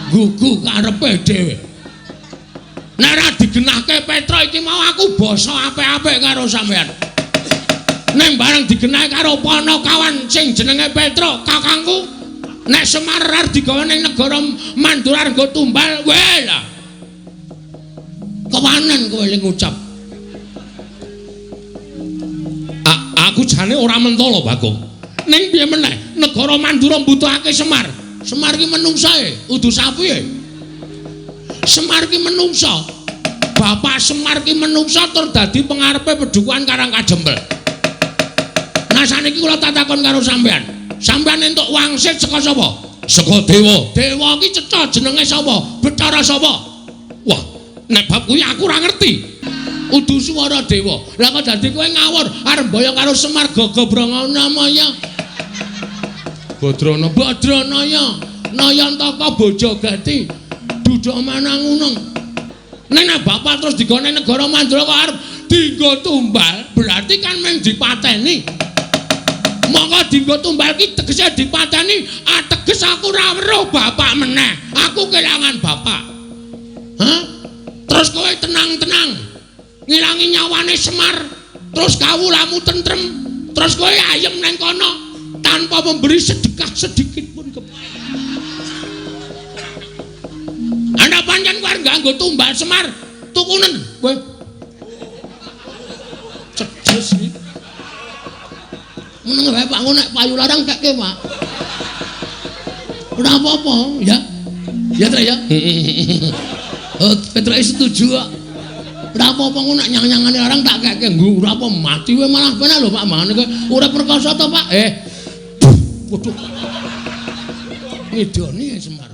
Gugu karepe dhewe. Nek ora digenahke Petruk iki mau aku basa apik-apik karo sampean. Ning bareng digenahke karo Panakawan sing jenenge Petruk, kakangku, nek Semar arep digawa ning negara Mandura nggo tumbal, weh lah. Kewanen kowe ling ngucap. Aku jane ora mentolo, Bagong. Ning piye meneh, negara Mandura mbutuhake Semar. Semar ki menungsae, udu sapi e. Semar ki menungsa. Bapak Semar ki menungsa tur dadi pengarepe pedukuhan Karang Kajempel. Nah saniki kula tatakon karo sampean. Sampean entuk wangsit saka sapa? Saka dewa. Dewa ki cetha jenenge sapa? Bathara sapa? Wah, nek bab kuwi aku ora ngerti. Udu swara dewa. Lah kok dadi kowe ngawur arep mboyong karo Semar Gagabranganamaya. Badrana Badranaya Nayantaka Bojogati Duda Manangunung. Nek nek bapak terus digone negara Mandura kok arep dinggo tumbal, berarti kan mung dipateni. Monggo dinggo tumbal ki tegese dipateni, ateges aku ora weruh bapak meneh. Aku kelangan bapak. Hah? Terus kowe tenang-tenang ngilangi nyawane Semar, terus kawulamu tentrem, terus kowe ayem neng kono tanpa memberi sedekah sedikit pun ke Anda pancen kowe nganggo tumbal Semar, tukunen kowe. Cedes iki. Meneng wae Pak, nek payu larang kekke, Pak. Ora apa-apa, ya. Ya, Trek ya. Oh, Petruk setuju kok. Ora apa-apa ngono nek nyang-nyangane larang tak kekke nggo ora apa mati wae malah penak lho Pak mangane kowe urip perkasa to Pak. Waduh. Ngidoni ya Semar.